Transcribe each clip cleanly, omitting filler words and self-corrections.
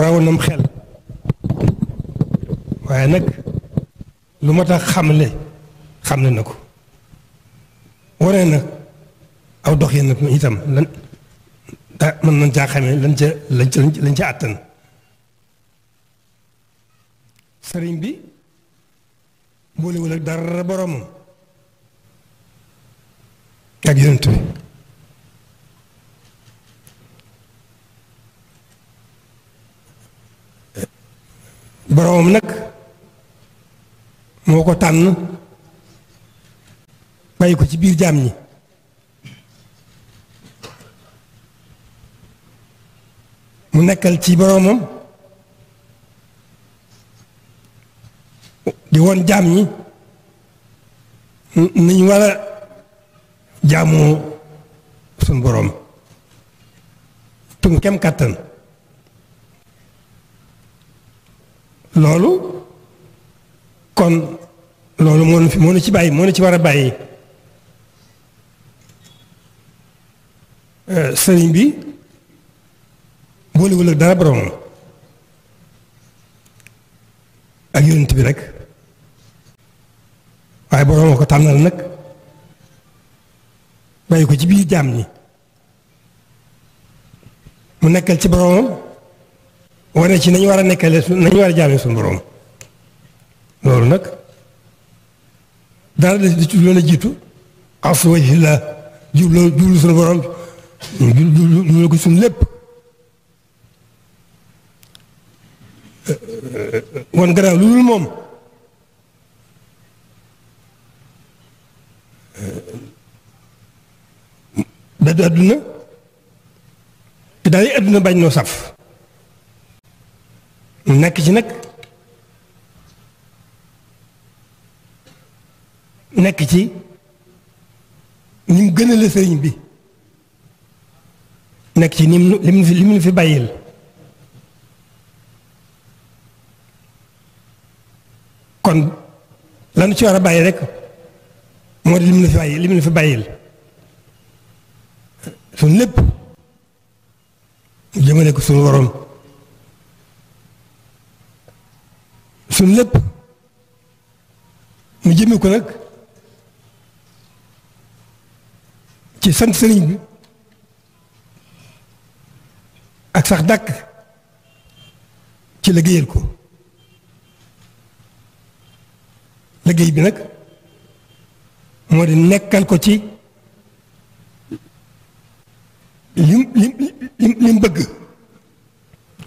rawnam xel waaye nag lu ma tax xamle na ko wane na aw dox yéen itam lan mën nañ caa xamee lañ ca àttan sëriñ bi boolewul ak dara boromam ak yonent bi boromam nag moo ko tànn bàyyi ko ci biir jaam ñi mu nekkal ci boromam di woon jaam ñi nañu war a jaamoo suñ borom tum kem kàttan loolu kon loolu moo nu ci bàyyi moo nu ci war a bàyyi sëriñ bi boolewul ak dara boromam ak yonent bi rek waaye boromam ko tànnal nag bàyyi ko ci biir jaam ñi mu nekkal ci boromam wane ci nañu war a nekkale nañu war a jaame suñu borom loolu nag dara di ci loon a jiitu as wajhi la jublu suñu borom jublu ko suñu lépp wan gannaaw lu dul moom da du àdduna te daal yi àdduna bañ noo saf nekk ci nag nekk ci ni mu gënale sëriñ bi nekk ci ni mu li mu fi bàyyil kon lanu ci war a bàyyi rek moo di li mu fi bàyyil suñ lépp mu jëmale ko suñu waroon suñ lépp mu jëme ko nag ci sant sëriñ bi ak sax dàkk ci liggéeyal ko liggéey bi nag moo di nekkal ko ci lim bëgg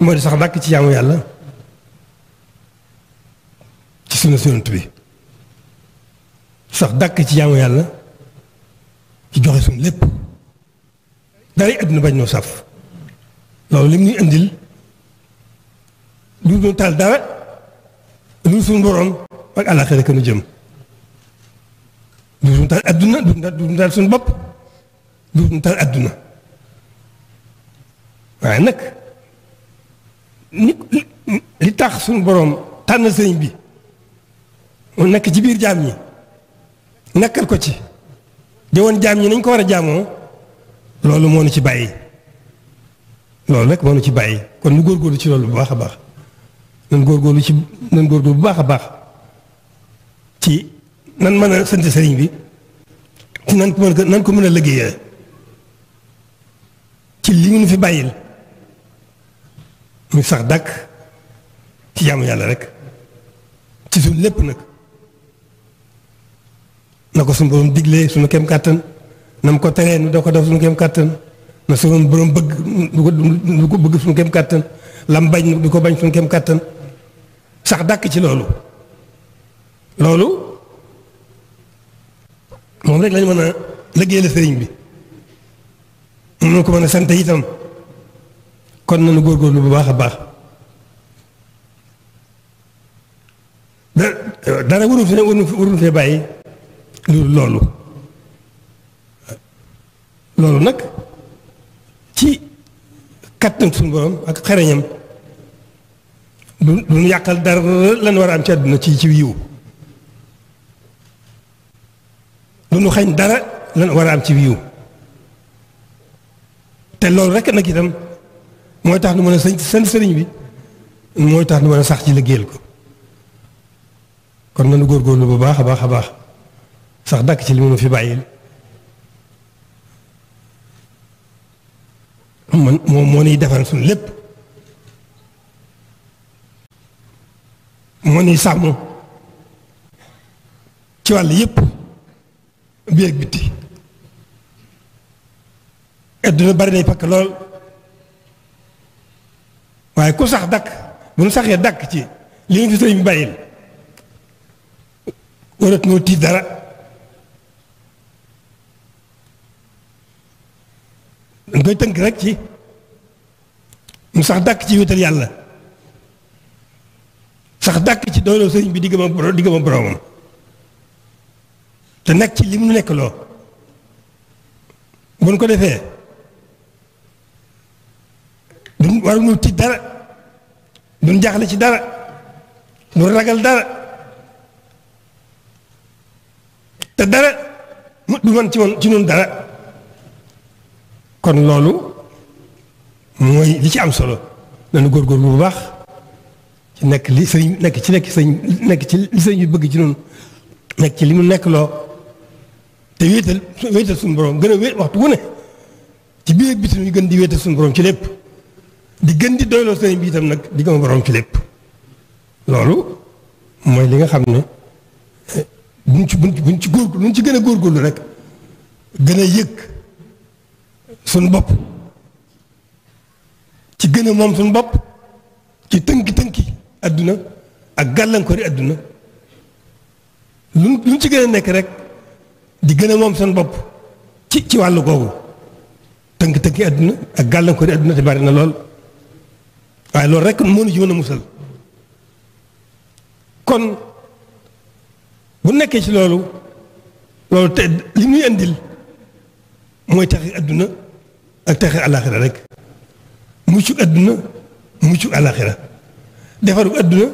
moo di sax dàkk ci jaamu yàlla ci sunu Yonent bi sax dàkk ci jaamu yàlla ci joxe suñu lépp dara àdduna bañ noo saf loolu lim ñuy indil du taal dara lu suñu borom ak àllaaxira ka nu jëm duutuñu tal adduna duutuñu tal suñu bopp duutuñu tal adduna waaye nag li tax suñu borom tànn sëriñ bi mu nekk ci biir jaam ñi nekkal ko ci jëwoon jaam ñi nañ ko war a jaamoo loolu moo nu ci bàyyi loolu rek moo nu ci bàyyi kon nu góorgóorlu ci loolu bu baax a baax nan góorgóorlu bu baax a baax ci nan mën a sant sëriñ bi ci nan ko mën a liggéeyee ci li ñu fi bàyyil muy sax dàkk ci jaamu yàlla rek ci suñ lépp nag na ko suñu borom diglee suñu kem kàttan na mu ko teree nu doo ko def suñu kem kàttan na suñu borom bëgg du ko bëgg suñu kem kàttan lam bañ du ko bañ suñu kem kàttan sax dàkk ci loolu moom rek lañ mën a liggéeyal sëriñ bi moom ko mën a sant itam kon nañu góorgóorlu bu baax a baax dara waruñu fee bàyyi loolu nag ci kattan suñu borom ak xereñam du ñu yàqal dara lan war a am ci àdduna ci yiw du ñu xañ dara lan war a am ci yiw te loolu rek nag itam mooy tax nu mën a seen sëriñ bi mooy tax nu mën a sax ci liggéeyal ko kon nañu góorgóorlu bu baax a baax a baax sax dàkk ci li mu fi bàyyil moom moo niy defal suñu lépp moo niy sàmm ci wàll yépp biir ak bitti adduna bari nay pakk lool waaye ku sax dàkk bu nu saxee dàkk ci li ñu fi sëriñ bi bàyyil warat noo tiit dara dañ koy tënk rek ci mu sax dàkk ci wéetal yàlla sax dàkk ci dooloo sëriñ bi diggam ak boroomam te nekk ci li mu nekk loo bu ñu ko defee duñ waruñu tiit dara duñ jaaxle ci dara duñ ragal dara te dara du man ci noonu dara kon loolu mooy li ci am solo nañu góorgóorlu bu baax ci nekk li sëriñ nekk ci li sëriñ bi bëgg ci noonu nekk ci li mu nekk loo te wéetal suñu borom gën a wéet waxtu wu ne ci biir ak biti ñu gën di wéetal suñu borom ci lépp di gën di doyloo sëriñ bi itam nag di gëm borom ci lépp loolu mooy li nga xam ne buñ ci gën a góorgóorlu rek gën a yëg suñu bopp ci gën a moom suñu bopp ci tënki adduna ak gàllankoori adduna luñ ci gën a nekk rek di gën a moom suñu bopp ci wàllu googu tënki adduna ak gàllankoori adduna te bari na lool waaye loolu rek moo ñu ci mën a musal kon bu nekkee ci loolu te li muy indil mooy taxi adduna ak taxi àllaaxira rek muccug adduna muccug àllaaxira defarug adduna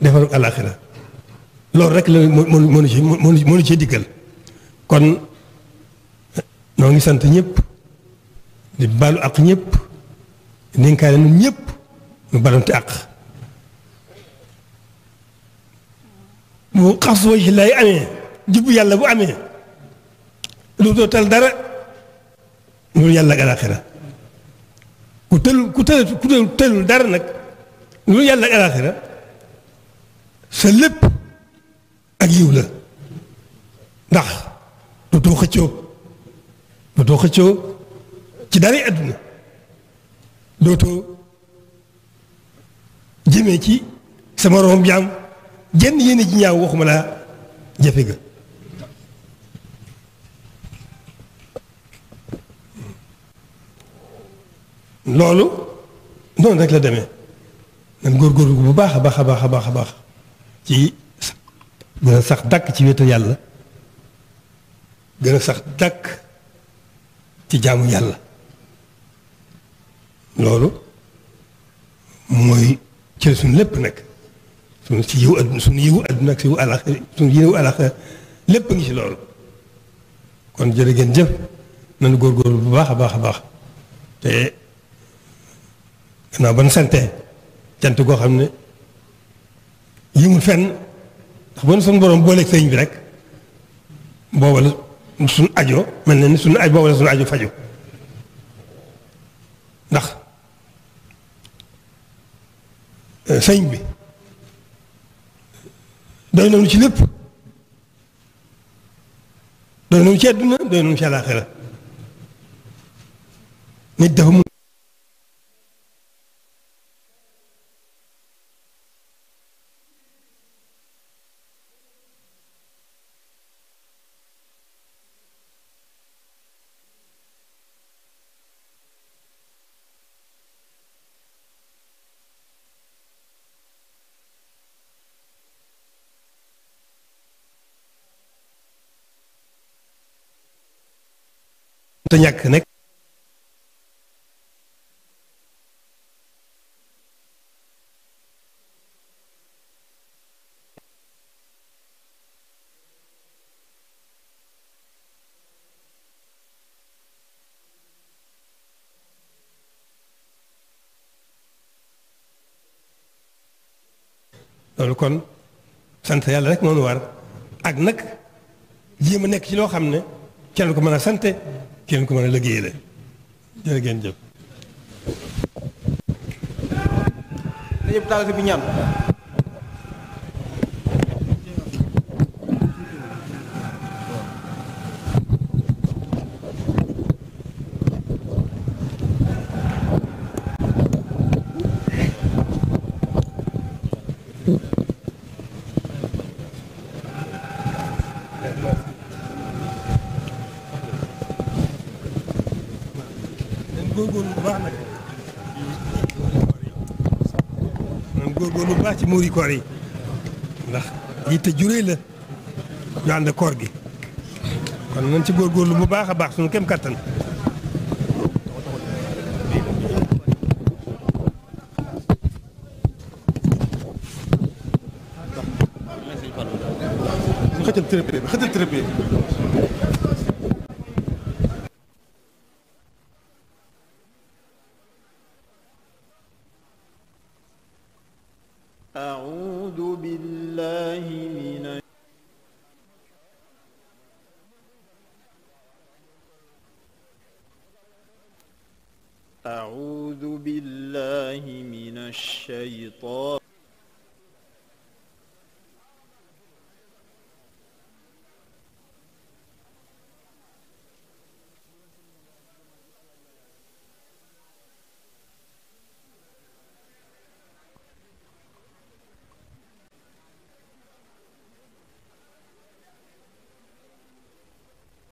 defarug àllaaxira loolu rek la mënu ci dikkal kon noo ngi sant ñëpp di baalu àq ñëpp dénkaane ñun ñëpp ñu balonte àq bu xas waj lay amee jubbu yàlla bu amee lu doo tal dara loolu yàlla ak alaaxira ku tëlul dara nag loolu yàlla ak alaaxira sa lépp ak yiw la ndax dootoo xëccoo ci dara àdduna dootoo jëmee ci sa moroom jaam jenn yéene ji ñaaw waxuma laa jafe ga loolu noonu rek la demee nan góorgóorlu bu baax a baax a baax a baax a baax ci gën a sax dàkk ci wéetal yàlla gën a sax dàkk ci jaamu yàlla loolu mooy ci suñu lépp nag suñu ci yiw adduna suñu yiwu adduna ak si yiwu àllaxira suñu yiwu àllaxira lépp a ngi ci loolu kon jërë ngeen jëf nañu góorgóorlu bu baax a baax a baax te gannaaw ba nu santee cant goo xam ne yimul fenn ndax ba nu suñu borom booleeg sëñ bi rek booba la suñu ajo mel na ni suñu aj booba la suñu ajo faju ndax sëñ bi doy nañu ci lépp doy nañu ci àdduna doy nañu ci àllaaxira nit dafa mun te ñàkk nekk loolu kon sant yàlla rek moo nu war ak nag jéem a nekk ci loo xam ne kenn ko mën a sante kenn ko mën a liggéey la jërë ngeen jëf. ñëpp taal bi ñaan. góorgóorlu bu baax nag man góorgóorlu bu baax ci muuri koor yi ndax yitte juree la ñu ànd koor gi kon nañ ci góorgóorlu bu baax a baax suñu kem kattan xëccal trépied bi xëccal trépied bi. أعوذ بالله من أعوذ بالله من الشيطان